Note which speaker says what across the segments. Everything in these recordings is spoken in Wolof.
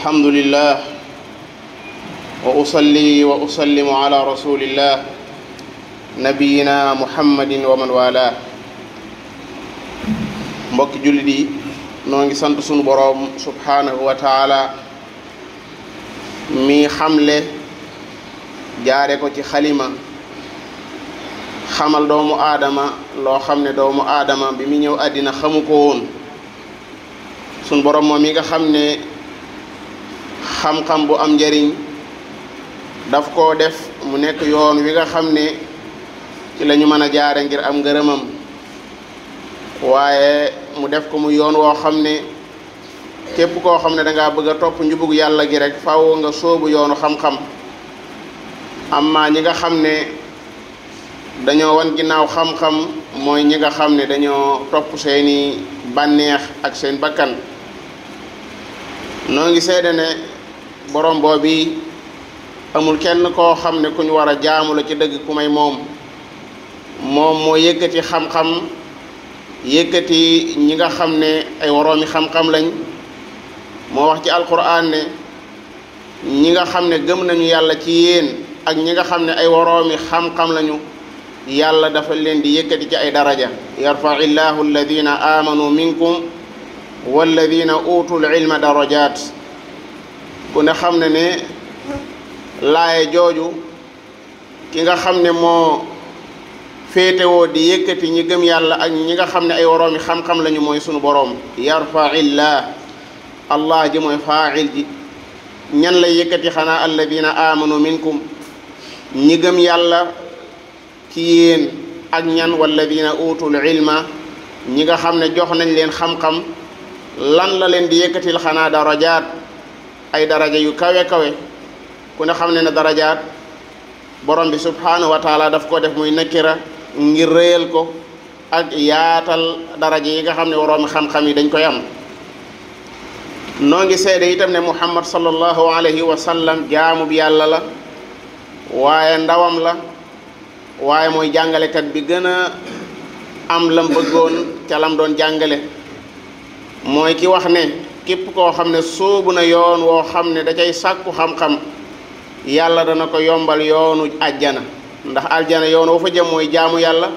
Speaker 1: الحمد لله وأصلي وأسلم على رسول الله نبينا محمد ومن والاه mbokki jullit yi noo ngi sant sunu boroom subhanahu wa taala mi xamle jaare ko ci xalima xamal doomu aadama loo xam ne doomu aadama bi mu ñëw àddina xamu ko woon sunu boroom moom mi nga xam ne xam-xam bu am njariñ daf koo def mu nekk yoon wi nga xam ne ci la ñu mën a jaare ngir am ngërëmam waaye mu def ko mu yoon woo xam ne képp koo xam ne dangaa bëgg a topp njubug yàlla gi rek faaw nga sóobu yoonu xam-xam amma ñi nga xam ne dañoo wan ginnaaw xam-xam mooy ñi nga xam ne dañoo topp seeni bànneex ak seen bakkan noo ngi seede ne borom boobi amul kenn koo xam ne ku ñu war a jaamu la ci dëgg ku may moom moo yëkkati xam-xam yëkkati ñi nga xam ne ay woroomi xam-xam lañ moo wax ci alquran ne ñi nga xam ne gëm nañu yàlla ci yéen ak ñi nga xam ne ay woroomi xam-xam lañu yàlla dafa leen di yëkkati ci ay daraja yarfa'illahu alladina amanu minkum walladina utul ilma darajat ku ne xam ne ne laaye jooju ki nga xam ne moo féetewoo di yëkkati ñi gëm yàlla ak ñi nga xam ne ay woroomi xam-xam lañu mooy sunu boroom yarfa'illah allah ji mooy faa'il ji ñan lay yëkkati xanaa alladina amanu minkum ñi gëm yàlla ci yéen ak ñan walladina utul ilma ñi nga xam ne jox nañ leen xam-xam lan la leen di yëkkatil xanaa darajaat ay daraja yu kawe kawe ku ne xam ne darajaat borom bi subhanahu wa taala daf ko def muy nakira ngir réyal ko ak yaatal daraja yi nga xam ne woroomi xam-xam yi dañ koy am noo ngi seede itam ne muhammad sallallahu alayhi wa sallam jaamu bi yàlla la waaye ndawam la waaye mooy jàngalekat bi gën a am lam bëggoon ca lam doon jàngale mooy ki wax ne képp koo xam ne sóobu na yoon woo xam ne da cay sàkku xam-xam yàlla dana ko yombal yoonu àjjana ndax aljana yoon woo fa jëm mooy jaamu yàlla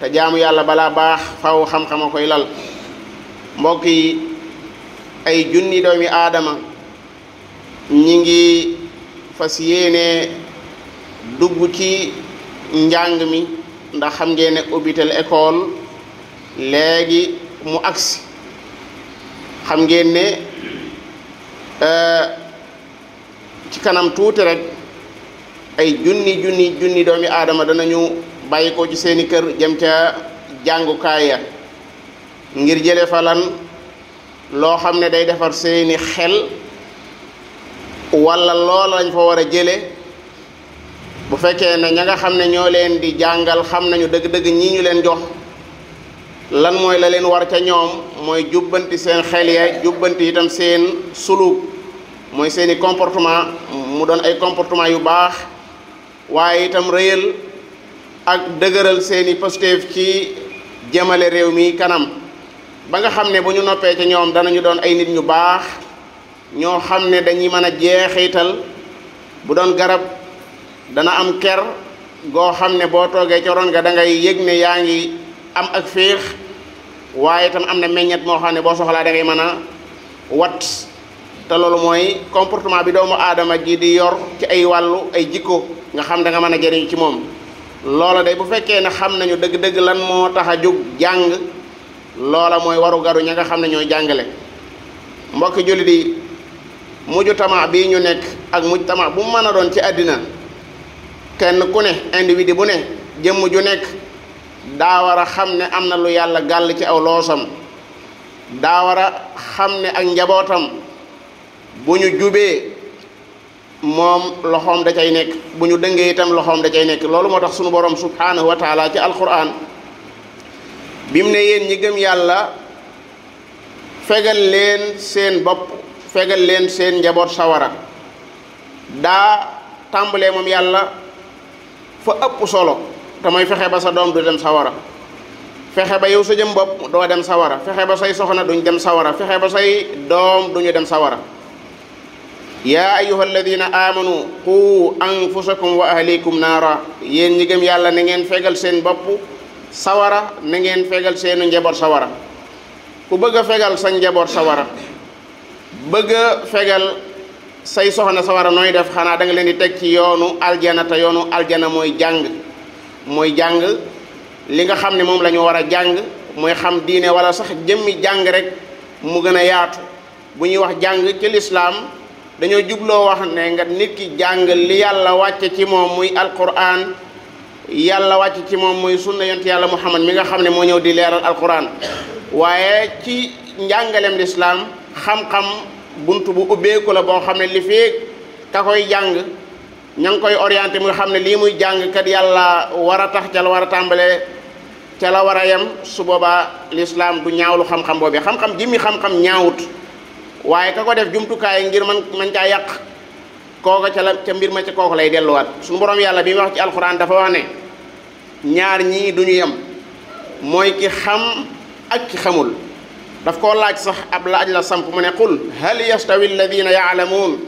Speaker 1: te jaamu yàlla balaa baax faw xam-xam a koy lal mbokk yi ay junni doomi aadama ñi ngi fas yéene dugg ci njàng mi ndax xam ngeen ne ubbitel école léegi mu agsi xam ngeen ne ci kanam tuuti rek ay junni doomi aadama danañu bàyyi ko ci seeni kër jëm ca jàngukaay ya ngir jële fa lan loo xam ne day defar seeni xel walla loola lañ fa war a jële bu fekkee ne ña nga xam ne ñoo leen di jàngal xam nañu dëgg-dëgg ñi ñu leen jox lan mooy la leen war ca ñoom mooy jubbanti seen xel ya jubbanti itam seen suluk mooy seeni comportement mu doon ay comportement yu baax waaye itam rëyal ak dëgëral seeni positif ci jëmale réew mi kanam ba nga xam ne bu ñu noppee ca ñoom danañu doon ay nit ñu baax ñoo xam ne dañuy mën a jeexital bu doon garab dana am ker goo xam ne boo toogee ca ron nga da ngay yëg ne yaa ngi am ak féex waaye itam am na meññet moo xam ne boo soxlaa da ngay mën a wat te loolu mooy comportement bi doomu aadama ji di yor ci ay wàllu ay jikko nga xam da nga mën a jëriñ ci moom loola day bu fekkee ne xam nañu dëgg-dëgg lan moo tax a jóg jàng loola mooy waru garu ña nga xam ne ñooy jàngale mbokki jullit yi mujj tama bii ñu nekk ak mujj tama bu mu mën a doon ci àddina kenn ku ne individu bu ne jëmm ju nekk daa war a xam ne am na lu yàlla gàll ci aw loosam daa war a xam ne ak njabootam bu ñu jubee moom loxoom da cay nekk bu ñu dëngee itam loxoom da cay nekk loolu moo tax sunu borom subhanahu wa taala ci alquran bi mu ne yéen ñi gëm yàlla fegal leen seen bopp fegal leen seen njaboot sawara daa tàmbalee moom yàlla fa ëpp solo te mooy fexe ba sa doom du dem sawara fexe ba yow sa jëm bopp doo dem sawara fexe ba say soxna duñ dem sawara fexe ba say doom duñu dem sawara yaa ayyuha alladina amanu qu anfusakum wa ahlikum naara yéen ñi gëm yàlla na ngeen fegal seen bopp sawara na ngeen fegal seenu njaboot sawara. ku bëgg a fegal sa njaboot sawara bëgg a fegal say soxna sawara nooy def xanaa da nga leen di teg ci yoonu aljana te yoonu aljana mooy jàng li nga xam ne moom la ñu war a jàng mooy xam diine wala sax jëmmi jàng rek mu gën a yaatu. bu ñuy wax jàng ci lislaam dañoo jubloo wax ne nga nit ki jàng li yàlla wàcce ci moom muy alquran yàlla wàcce ci moom muy sunna yonent yàlla muhammad mi nga xam ne moo ñëw di leeral alquran. waaye ci njàngaleem lislaam xam-xam bunt bu ubbeeku la boo xam ne li fii ka koy jàng ña ngi koy orienté muy xam ne lii muy jàng kat yàlla war a tax ca la war a tàmbalee ca la war a yem su boobaa lislaam du ñaawlu xam-xam boobu xam-xam jimmi xam-xam ñaawut waaye ka ko def jumtukaay ngir man caa yàq kooka ca mbir ma ca kooku lay delluwaat. suñu borom yàlla bi mu wax ci alxuraan dafa wax ne ñaar ñii du ñu yem mooy ki xam ak ki xamul. daf koo laaj sax ab laaj la samp mu ne qul hal yastawi alladina yaalamuun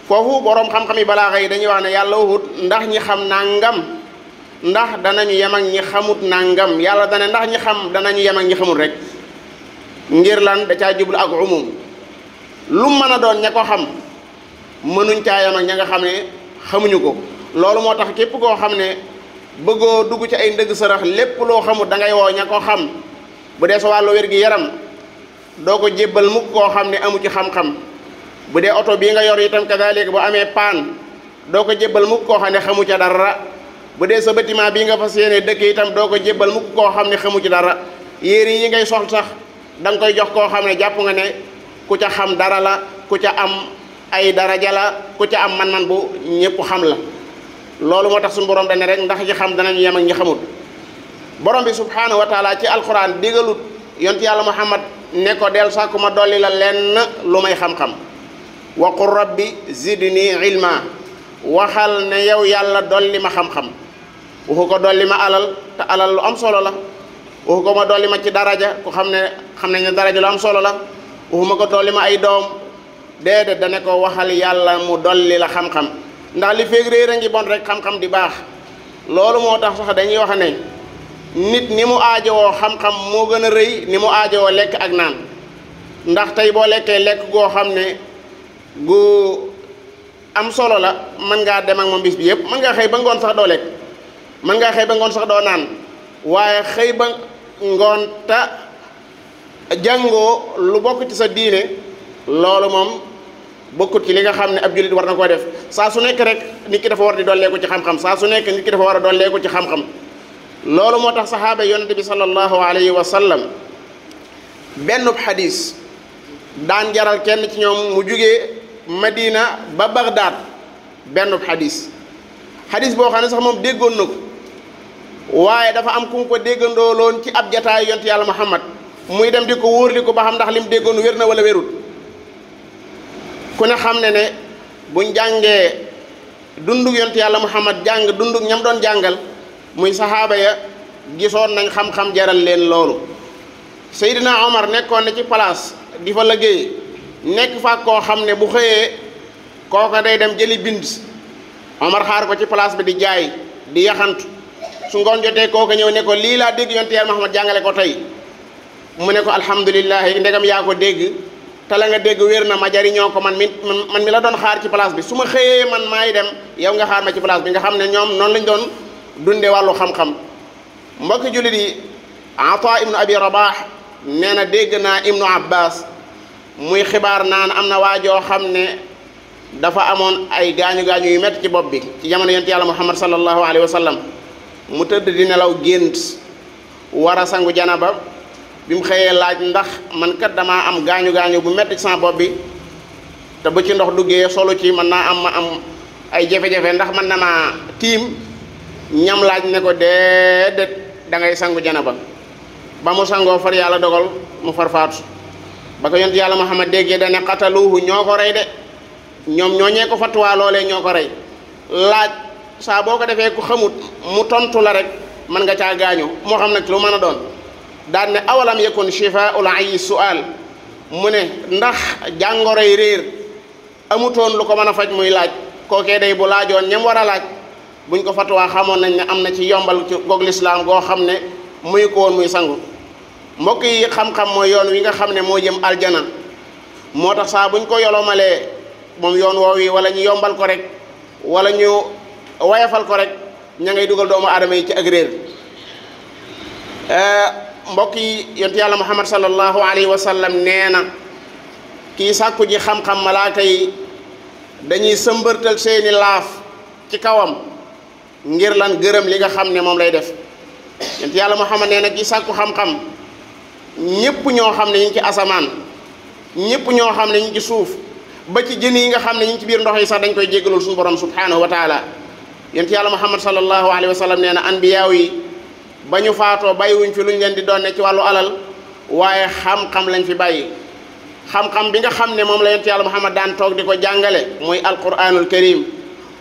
Speaker 1: foofu boroom xam-xam yi balaaxa yi dañuy wax ne yàlla waxut ndax ñi xam nangam ndax danañu yem ak ñi xamut nangam yàlla dana ndax ñi xam danañu yem ak ñi xamut rek ngir lan da caa jublu ak umum lu mën a doon ña ko xam mënuñ caa yem ak ña nga xam ne xamuñu ko. loolu moo tax képp koo xam ne bëggoo dugg ci ay ndëgg sërëx lépp loo xamut da ngay woo ña ko xam. bu dee sa wàllu wér gi yaram doo ko jébbal mukk koo xam ne amu ci xam-xam bu dee oto bii nga yor itam kadaalika bu amee paan doo ko jébbal mukk koo xam ne xamu ca dara bu dee sa bâtiment bii nga fas yéene dëkk itam doo ko jébbal mukk koo xam ne xamu ci dara yére yi ngay sol sax da nga koy jox koo xam ne jàpp nga ne ku ca xam dara la ku ca am ay daraja la ku ca am man-man bu ñëpp xam la. loolu moo tax suñu borom dane rek ndax ñi xam danañu yem ak ñi xamut. borom bi subhaanahu wa taala ci alquran digalut yont yàlla muhammad ne ko del sàkku ma dolli la lenn lu may xam-xam. wa qul rabbi zidni ilma waxal ne yow yàlla dolli ma xam-xam waxu ko dolli ma alal te alal lu am solo la waxu ko ma dolli ma ci daraja ku xam nañ ne daraja lu am solo la waxuma ko dolli ma ay doom déedéet dane ko waxal yàlla mu dolli la xam-xam ndax li feeg réer a ngi bon rek xam-xam di baax. loolu moo tax sax dañuy wax ne nit ni mu aajowoo xam-xam moo gën a rëy ni mu aajowoo lekk ak naan ndax tey boo lekkee lekk goo xam ne gu am solo la mën ngaa dem ak moom bis bi yëpp mën ngaa xëy ba ngoon sax doo lekk mën ngaa xëy ba ngoon sax doo naan waaye xëy ba ngoon ta jàngoo lu bokk ci sa diine loolu moom bokkut ci li nga xam ne ab jullit war na koo def. saa su nekk rek nit ki dafa war di dolleeku ci xam-xam saa su nekk nit ki dafa war a dolleeku ci xam-xam. loolu moo tax saxaaba yonent bi sallallahu alayhi wa sallam bennub xadis daan jaral kenn ci ñoom mu jugee Madina ba Bagdad bennub xadis boo xam ne sax moom déggoon na ko waaye dafa am ku mu ko déggandooloon ci ab jataay yonent yàlla Muhammad muy dem di ko wóorli ko ba xam ndax lim déggoon wér na wala wérut. ku ne xam ne buñ jàngee dundug yonent yàlla Muhammad jàng dundug ñam doon jàngal muy saxaaba ya gisoon nañ xam-xam jaral leen loolu. Seydina Omar nekkoon na ci place di fa liggéey nekk fa koo xam ne bu xëyee kooka day dem jëli bind Omar xaar ko ci place bi di jaay di yaxantu su ngoon jotee kooka ñëw ne ko lii laa dégg yonent yàlla Muhammad jàngale ko tey mu ne ko alhamdulilah ndegam yaa ko dégg te la nga dégg wér na ma jariñoo ko man mi la doon xaar ci place bi su ma xëyee man maay dem yow nga xaar ma ci place bi nga xam ne ñoom noonu lañ doon dunde wàllu xam-xam. mbokki jullit yi Ata ibnu Abi Rabah nee na dégg naa Ibnu Abbas muy xibaar naan am na waajoo xam ne dafa amoon ay gaañu-gaañu yu métti ci bopp bi ci jamono yonent yàlla Muhammad sallallahu alayhi wa sallam mu tëdd di nelaw gént war a sangu janaba bi mu xëyee laaj ndax man kat damaa am gaañu-gaañu bu métti ci sama bopp bi te bu ci ndox duggee solu ci mën naa ma am ay jafe-jafe ndax man na maa tiim ñam laaj ne ko déedéet da ngay sangu janaba ba mu sangoo far yàlla dogal mu far faatu ba ko yonent yàlla Muhammad déggee dane qataluuhu ñoo ko rey de ñoom ñooñee ko fattuwaa loolee ñoo ko rey laaj saa boo ko defee ku xamut mu tontu la rek mën nga caa gaañu moo xam nag lu mën a doon daan ne awalam yakun shifaa'ul ayyi su'aal mu ne ndax jàngoroy réer amutoon lu ko mën a faj muy laaj kookee day bu laajoon ñam war a laaj buñ ko fatuwaa xamoon nañ ne am na ci yombal ci goog lislaam goo xam ne muy ko woon muy sangu mbokk yi xam-xam mooy yoon wi nga xam ne moo jëm aljana moo tax saa buñ ko yolomalee moom yoon woow yi wala ñu yombal ko rek wala ñu wayafal ko rek ña ngay dugal doomu aadama yi ci ak réer mbokk yi yonent yàlla muhammad sallallahu alayhi wa sallam nee na kii sàkku ji xam-xam malaaka yi dañuy sëmbërtal seeni laaf ci kawam ngir lan gërëm li nga xam ne moom lay def yonent yàlla muhammad nee na kii sàkku xam-xam ñépp ñoo xam ne ñu ngi ci asamaan ñépp ñoo xam ne ñu ngi ci suuf ba ci jën yi nga xam ne ñu ngi ci biir ndox yi sax dañ koy jéggalul suñu borom subhanahu wa taala yonent yàlla muhammad sallallahu alayhi wa sallam nee na anbiyaaw yi ba ñu faatoo bàyyiwuñ fi lu ñu leen di doon ci wàllu alal waaye xam-xam lañ fi bàyyi xam-xam bi nga xam ne moom la yonent yàlla muhammad daan toog di ko jàngale mooy alquranul karim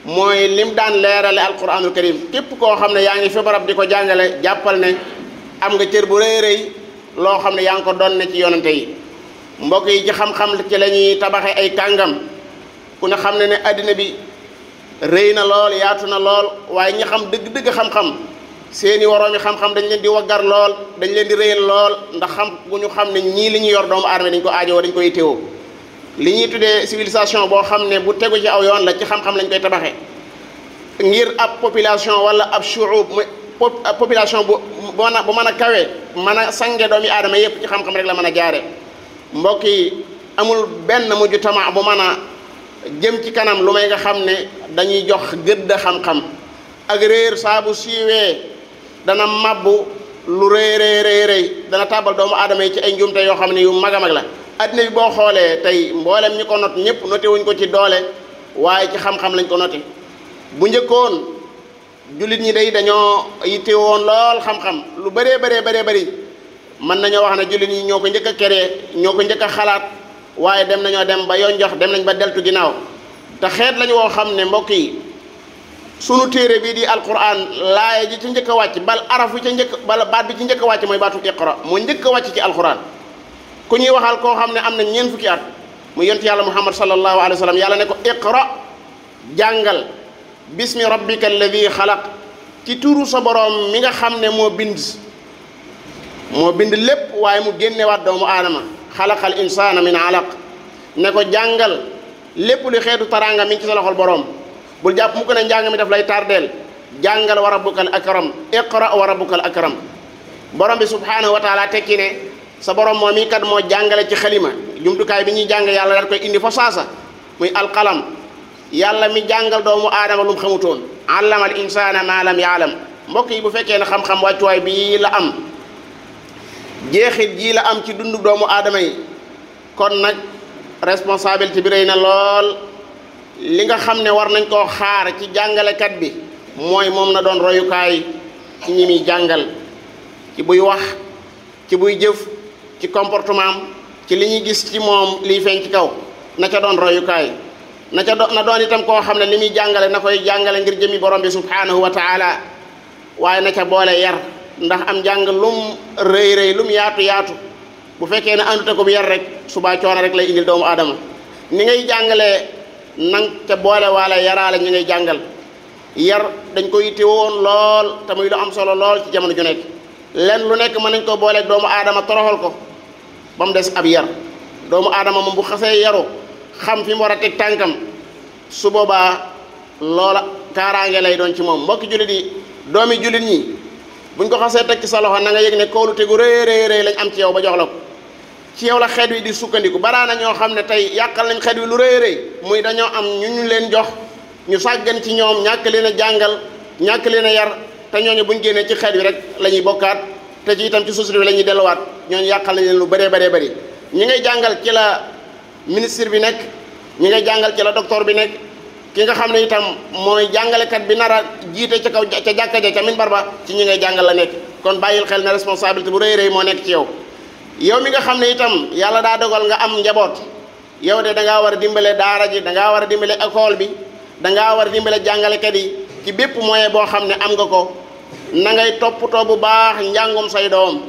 Speaker 1: mooy lim daan leerale alquranul karim képp koo xam ne yaa ngi fi barab di ko jàngale jàppal ne am nga cër bu rëy rëy loo xam ne yaa ngi ko doon ne ci yonante yi mbokk yi ci xam-xam ci la ñuy tabaxe ay kàngam ku ne xam ne ne addina bi rëy na lool yaatu na lool waaye ñi xam dëgg-dëgg xam-xam seeni waroomi xam-xam dañ leen di waggar lool dañ leen di rëyal lool ndax xam bu ñu xam ne ñii li ñu yor doomu aadama dañ ko aajowoo dañ koy teewoo li ñuy tuddee civilisation boo xam ne bu tegu ci aw yoon la ci xam-xam lañ koy tabaxee ngir ab population wala ab shuub population bu mën a kawe mën a sange doomi aadama yépp ci xam-xam rek la mën a jaare mbokk yi amul benn mujj tama bu mën a jëm ci kanam lu may nga xam ne dañuy jox gëdd xam-xam ak réer saa bu siiwee dana mabbu lu rëy dana tàbbal doomu aadama yi ci ay njuumte yoo xam ne yu mag a mag la addina bi boo xoolee tey mboolem ñi ko not ñëpp noté wuñ ko ci doole waaye ci xam-xam lañ ko noté bu njëkkoon jullit ñi day dañoo yitte woon lool xam-xam lu bëree bëri mën nañoo wax ne jullit ñi ñoo ko njëkk a créé ñoo ko njëkk a xalaat waaye dem nañoo dem ba yonjox dem nañ ba deltu ginnaaw te xeet lañu woo xam ne mbokk yi sunu téere bii di alquran laaya ji ci njëkk a wàcc bal arafu ca njëkk bala baat bi ci njëkk a wàcc mooy baatu iqra moo njëkk a wàcc ci alquran ku ñuy waxal koo xam ne am na ñeent fukki at mu yonent yàlla muhammad sallallahu alayhi wa sallam yàlla ne ko iqra jàngal bismi rabbika alladi xalaq ci turu sa boroom mi nga xam ne moo bind lépp waaye mu génnewaat doomu aadama xalaqal insana min alaq ne ko jàngal lépp lu xeetu taraanga mi ngi ci sa loxol boroom bul jàpp mu ko ne njàng mi daf lay tardeel jàngal wa rabbukal akram iqra wa rabbukal akram borom bi subhanahu wa taala tekki ne sa borom moom mi kat moo jàngale ci xalima jumtukaay bi ñuy jàng yàlla daal koy indi fa saasa muy alqalam yàlla mi jàngal doomu aadama lu mu xamutoon allama al insana ma lam yaalam mbokk yi bu fekkee ne xam-xam wàccuwaay bii la am jeexit jii la am ci dundu doomu aadama yi kon nag responsabilité bi rëy na lool li nga xam ne war nañ koo xaar ci jàngalekat bi mooy moom na doon royukaay ci ñi muy jàngal ci buy wax ci buy jëf ci comportement am ci li ñuy gis ci moom liy feeñ ci kaw na ca doon royukaay na doon itam koo xam ne li muy jàngale na koy jàngale ngir jëmi borom bi subhanahu wa taala waaye na ca boole yar ndax am njàng lum rëy lum yaatu bu fekkee ne àndute ko bu yar rek subaa coono rek lay indil doomu aadama ni ngay jàngalee nang ca boole waala yaraale ñi ngay jàngal yar dañ ko yitte woon lool te muy lu am solo lool ci jamono ju nekk lenn lu nekk mën nañ ko booleeg doomu aadama toroxal ko ba mu des ab yar doomu aadama moom bu xasee yaru xam fi mu war a teg tànkam su boobaa loola kaaraange lay doon ci moom mbokki jullit yi doomi jullit ñi buñ ko xasee teg ci sa loxo na nga yëg ne kóolu tegu rëy lañ am ci yow ba jox la ko ci yow la xeet wi di sukkandiku baraana ñoo xam ne tey yàqal nañ xeet wi lu rëy muy dañoo am ñu leen jox ñu sàggan ci ñoom ñàkk leen a jàngal ñàkk leen a yar te ñooñu buñ génnee ci xeet wi rek la ñuy bokkaat te ci itam ci société bi la ñuy delluwaat ñooñu yàqal nañ leen lu bëree bëri ñi ngay jàngal ci la ministre bi nekk ñi ngay jàngal ci la docteur bi nekk ki nga xam ne itam mooy jàngalekat bi nar a jiite ca kaw ca jàkka ja ca minbar ba ci ñi ngay jàngal la nekk kon bàyyil xel ne responsabilité bu rëy moo nekk ci yow mi nga xam ne itam yàlla daa dogal nga am njaboot yow de dangaa war a dimbale daara ji dangaa war a dimbale école bi dangaa war a dimbale jàngalekat yi ci bépp moyen boo xam ne am nga ko na ngay toppatoo bu baax njàngum say doom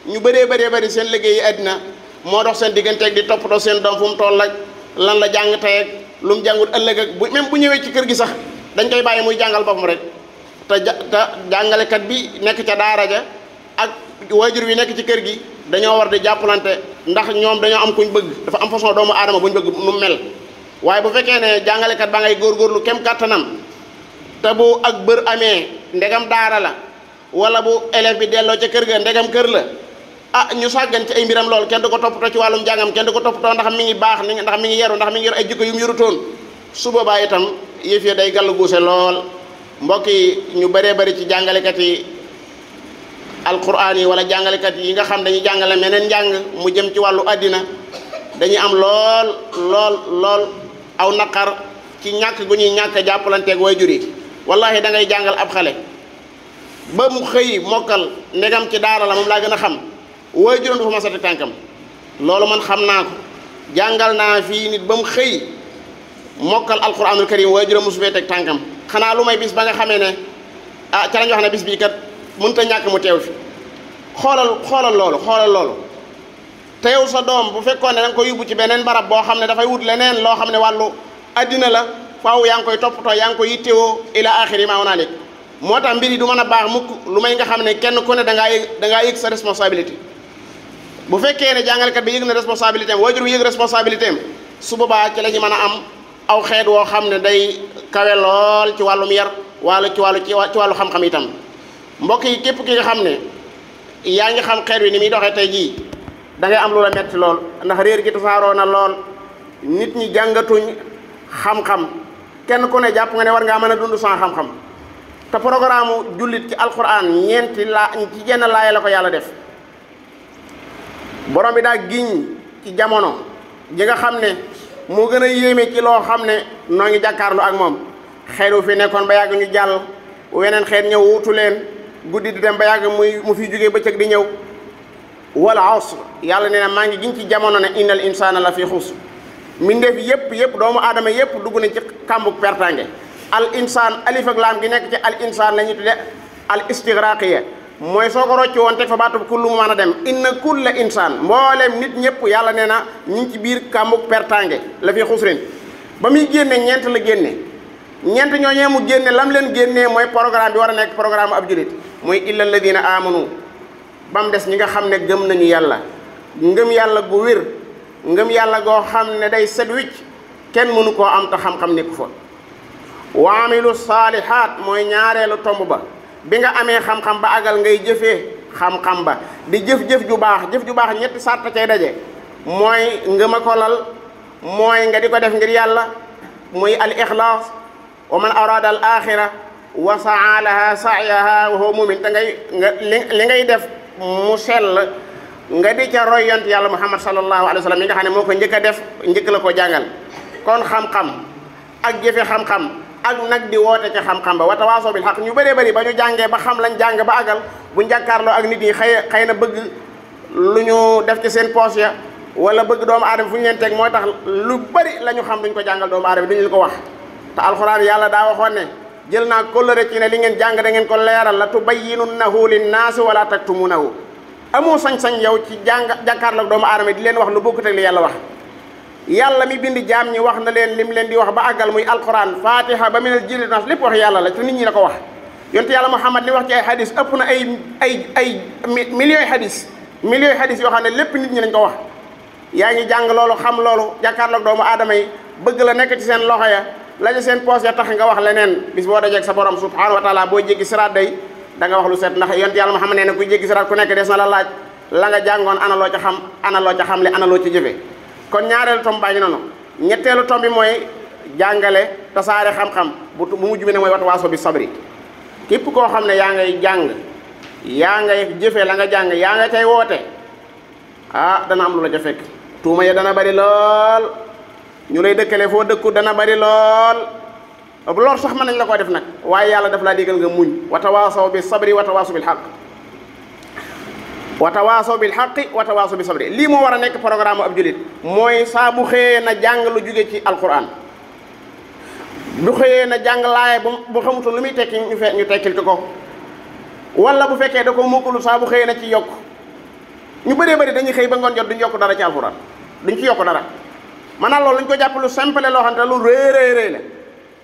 Speaker 1: ñu bëree seen liggéey yi àddina moo dox seen digganteeg di toppatoo seen doom fu mu toll ak lan la jàng tey lu mu jàngut ëllëg ak bu même bu ñëwee ci kër gi sax dañ koy bàyyi muy jàngal boppam rek te jàngalekat bi nekk ca daara ja ak waajur bi nekk ci kër gi dañoo war di jàppalante ndax ñoom dañoo am kuñ bëgg dafa am façon doomu aadama buñ bëgg nu mel waaye bu fekkee ne jàngalekat ba ngay góorgóorlu kem kàttanam te bu ak bër amee ndegam daara la wala bu élève bi delloo ca kër ga ndegam kër la ñu sàggan ci ay mbiram lool kenn du ko toppatoo ci wàllum jàngam kenn du ko toppatoo ndax mi ngi baax ndax mi ngi yaru ndax mi ngi yor ay jikko yu mu yorutoon su boobaa itam yëf ya day gàllu guuse lool mbokk yi ñu bëree bëri ci jàngalekat yi alquran yi wala jàngalekat yi nga xam dañuy jàngale meneen njàng mu jëm ci wàllu àddina dañuy am lool aw naqar ci ñàkk gu ñuy ñàkk jàppalanteeg waajur yi wallahi da ngay jàngal ab xale ba mu xëy mokkal ndegam ci daara la moom laa gën a xam waajuram dafa ma sati tànkam loolu man xam naa ko jàngal naa fii nit ba mu xëy mokkal alquranul karim waajuram mosu fee teg tànkam xanaa lu may bis ba nga xamee ne ca lañ wax ne bis bii kat mënut a ñàkk mu teew fi xoolal loolu te yow sa doom bu fekkoon ne da nga ko yóbbu ci beneen barab boo xam ne dafay wut leneen loo xam ne wàllu addina la faaw yaa ngi koy toppatoo yaa ngi koy yittewoo ila axiri maa wanaalik moo tax mbir yi du mën a baax mukk lu may nga xam ne kenn ku ne da ngaa yëg sa responsabilité bu fekkee ne jàngalekat bi yëg na responsabilité am waajur bi yëg responsabilité am su boobaa ci la ñu mën a am aw xeet woo xam ne day kawe lool ci wàllum yar wala ci wàllu xam-xam itam mbokk yi képp ki nga xam ne yaa ngi xam xeet wi ni muy doxee tey jii da ngay am lu la metti lool ndax réer gi tasaaroo na lool nit ñi jàngatuñ xam-xam kenn ku ne jàpp nga ne war ngaa mën a dund sans xam-xam te programme jullit ci alquran ñeenti ci jenn laaya la ko yàlla def borom bi daa giñ ci jamono ji nga xam ne moo gën a yéeme ci loo xam ne noo ngi jàkkaarlu ak moom xeet wu fi nekkoon ba yàgg ñu jàll weneen xeet ñëw wuutu leen guddi di dem ba yàgg mu fi jógee bëccëg di ñëw wal asr yàlla nee na maa ngi giñ ci jamono ne innal insana la fi xus mbindeef yépp doomu aadama yépp dugg nañ ci kàmbuk pertange al insaan alif ak laam gi nekk ci al insaan la ñuy tudde al istigraqiya mooy soo ko rocci woon teg fa baatub kullu mu mën a dem inna kulla insaan mboolem nit ñëpp yàlla nee na ñu ngi ci biir kàmbuk pertange la fi xusrin ba muy génne ñeent la génne ñeent ñooñee mu génne lam leen génnee mooy programme bi war a nekk programme ab julit mooy illa alladina amanu ba mu des ñi nga xam ne gëm nañu yàlla ngëm yàlla gu wér ngëm yàlla goo xam ne day set wicc kenn mënu koo am te xam-xam nekku fa wa amilu saalihaat mooy ñaareelu tomb ba bi nga amee xam-xam ba agal ngay jëfee xam-xam ba di jëf-jëf ju baax ñetti sàrt cay daje mooy ngëma ko lal mooy nga di ko def ngir yàlla muy al ixlaas wa man arada al axira wa saa laha sa'yaha wa huwa mu'min te li ngay def mu sell nga di ca roy yont yàlla muhammad sallallahu alayhi wa sallam mi nga xam ne moo ko njëkk a def njëkk la ko jàngal kon xam-xam ak jëfe xam-xam ak nag di woote ca xam-xam ba wa tawaasoo bil haqq ñu bëree bëri ba ñu jàngee ba xam lañ jàng ba agal bu njàkkaarloo ak nit ñi xëy na bëgg lu ñu def ci seen poos ya wala bëgg doomu aadama fu ñu leen teg mooy tax lu bëri la ñu xam duñ ko jàngal doomu aadama duñu leen ko wax te alxuraan yàlla daa waxoon ne jël naa kóllëre ci ne li ngeen jàng da ngeen ko leeral la tubayyinunnahu linnaasi wala taktumunahu amoo sañ-sañ yow ci jàkkaarloo ak doomu aadama di leen wax lu bokkut ak li yàlla wax yàlla mi bind jaam ñi wax na leen lim leen di wax ba àggal muy alquran fatiha ba minal jinni nas lépp wax yàlla la te nit ñi la ko wax yonte yàlla muhammad li wax ci ay hadis ëpp na ay millions yi hadis yoo xam ne lépp nit ñi lañ ko wax yaa ngi jàng loolu xam loolu jàkkaarloog doomu aadama yi bëgg la nekk ci seen loxo ya la ci seen poos ya tax nga wax leneen bis boo dajeeg sa borom subhanahu wa taala boo jéggi siraat day da nga wax lu set ndax yonte yàlla muhammad nee na kuy jéggi siraat ku nekk des na la laaj la nga jàngoon ana loo ca xam ana loo ca xam le ana loo ci jëfe kon ñaareelu tomb baa ngi noonu ñetteelu tomb bi mooy jàngale tasaare xam-xam bu mujj bi ne mooy watawaaso bi sabri képp koo xam ne yaa ngay jàng yaa ngay jëfe la nga jàng yaa nga cay woote dana am lu la ca fekk tuuma ya dana bari lool ñu lay dëkkale foo dëkku dana bari lool lool sax mën nañ la ko def nag waaye yàlla daf laa digal nga muñ watawaaso bi sabri watawaaso bil haqq watawaaso bil haqqi watawaaso bi sabri lii moo war a nekk programme ab julit mooy saa bu xëyee na jàng lu jóge ci alquran bu xëyee na jàng laaya bu xamutoon lu muy tekki ñu tekkil ko wala bu fekkee da ko mokkulu saa bu xëyee na ci yokk ñu bëree bëri dañuy xëy ba ngoon jot duñ yokk dara ci alquran duñ ci yokk dara maanaam loolu lañ ko jàpp lu simple loo xam ne lu rëy la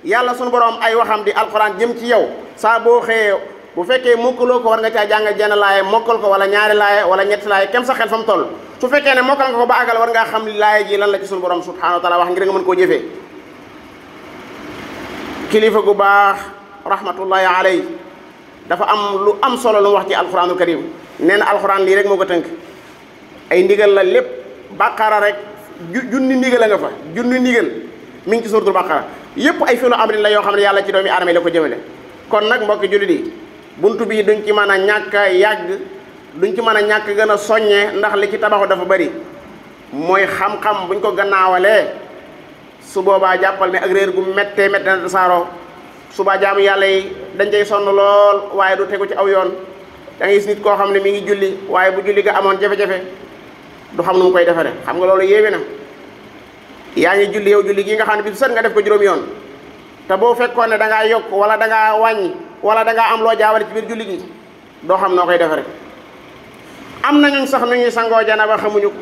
Speaker 1: yàlla sunu borom ay waxam di alxuraan jëm ci yow saa boo xëyee bu fekkee mokkaloo ko war nga caa jàng jenn laaye mokkal ko wala ñaari laaye wala ñetti laaye kem sa xel fa mu toll su fekkee ne mokkal nga ko ba àggal war ngaa xam li laaye ji lan la ci sunu borom subhanahu wa taala wax ngir nga mën koo jëfee kilifa gu baax rahmatullahi alay dafa am lu am solo lu mu wax ci alxuraanul karim nee na alxuraan lii rek moo ko tënk ay ndigal la lépp bàqara rek junni ndigal la nga fa junni ndigal mi ngi ci suratul bàqara yépp ay filu amrin la yoo xam ne yàlla ci doomi aadama yi la ko jëmale kon nag mbokki jullit yi buntu bii duñ ci mën a ñàkk a yàgg duñ ci mën a ñàkk gën a soññee ndax li ci tabaxu dafa bari mooy xam-xam buñ ko gannaawalee su boobaa jàppal ne ak réer gu méttee métte na tasaaroo suba jaamu yàlla yi dañ cay sonn lool waaye du tegu ci aw yoon da ngay gis nit koo xam ne mi ngi julli waaye bu julli ga amoon jafe-jafe du xam nu mu koy defare xam nga loolu yéeme na yaa ngi julli yow julli gi nga xam ne bi sët nga def ko juróomi yoon te boo fekkoon ne da ngaa yokk wala da ngaa wàññi wala da ngaa am loo jaawale ci biir julli gi doo xam noo koy defare am na ñun sax nu ñuy sangoo janaba xamuñu ko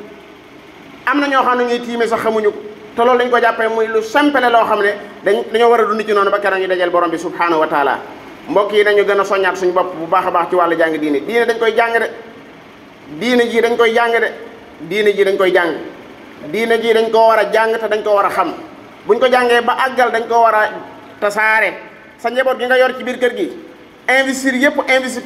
Speaker 1: am na ñoo xam ne ñuy tiime sax xamuñu ko te loolu dañ ko jàppee muy lu simple loo xam ne dañoo war a dund ci noonu ba keroog ñu dajal borom bi subhanahu wa taala mbokk yi dañu gën a soññaat suñu bopp bu baax a baax ci wàllu jàng diine diine dañ koy jàng de diine ji dañ koy jàng de diine ji dañ koy jàng diine ji dañ koo war a jàng te dañ ko war a xam buñ ko jàngee ba àggal dañ ko war a tasaare sa njaboot gi nga yor ci biir kër gi investir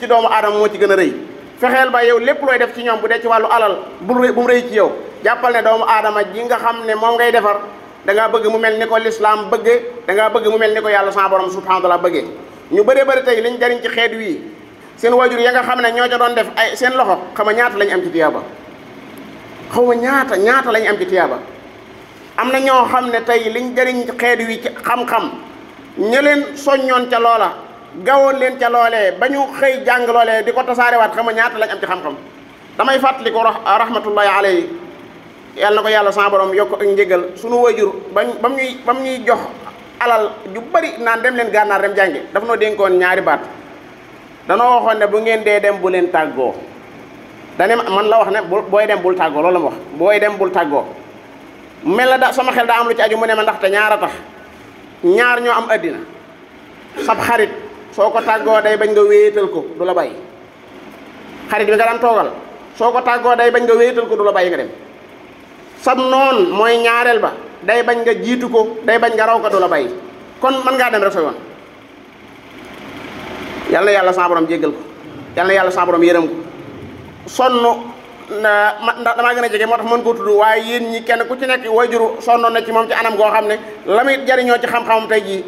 Speaker 1: ci doomu aadama moo ci gën a rëy fexeel ba yow lépp looy def ci ñoom bu dee ci wàllu alal bu mu rëy ci yow jàppal ne doomu aadama ji nga xam ne moom ngay defar da ngaa bëgg mu mel ni ko lislaam bëggee da ngaa bëgg mu mel ni ko yàlla sa borom subhanahu wa taala bëggee ñu bëree bëri tey liñ jariñ ci xeet wii seen waajur ya nga xam ne ñoo ca doon def ay seen loxo xama ñaata lañ am ci tiyaaba xaw ma ñaata lañ am ci tiyaaba am na ñoo xam ne tey liñ jariñ ci xeet wi ci xam-xam ña leen soññoon ca loola gawoon leen ca loolee ba ñu xëy jàng loolee di ko tasaarewaat xama ñaata lañ am ci xam-xam damay fàttali ko rahmatullahi alayhi yàlla na ko yàlla sa borom yokk ak njëgal sunu waajur bam ñuy jox alal ju bari naan dem leen gànnaar dem jàngi dafa noo dénkoon ñaari baat danoo waxoon ne bu ngeen dee dem bu leen tàggoo dane man la wax ne booy dem bul tàggoo loolu la ma wax booy dem bul tàggoo mel na da sama xel daa am lu ci aju mu ne ma ndaxte ñaar a tax ñaar ñoo am addina sab xarit soo ko tàggoo day bañ nga wéetal ko du la bàyyi xarit bi nga daan toogal soo ko tàggoo day bañ nga wéetal ko du la bàyyi nga dem sab noon mooy ñaareel ba day bañ nga jiitu ko day bañ nga raw ko du la bàyyi kon mën ngaa dem rek sa yoon yal na yàlla sa borom jéggal ko yal na yàlla sa borom yërëm ko sonn damaa gën a jege moo tax mën koo tudd waaye yéen ñi kenn ku ci nekk wayjuru sonnoon na ci moom ci anam goo xam ne la muy jariñoo ci xam-xamam tey jii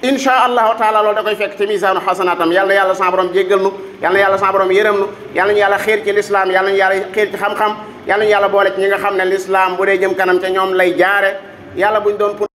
Speaker 1: insha allahu taala loolu da koy fekk ci misaanu xasanaatam yal na yàlla sa borom jéggal nu yal na yàlla sa borom yërëm nu yal nañu yàlla xiir ci lislaam yal nañu yàlla xiir ci xam-xam yal nañu yàlla boole ci ñi nga xam ne lislaam bu dee jëm kanam ca ñoom lay jaare yàlla buñ doon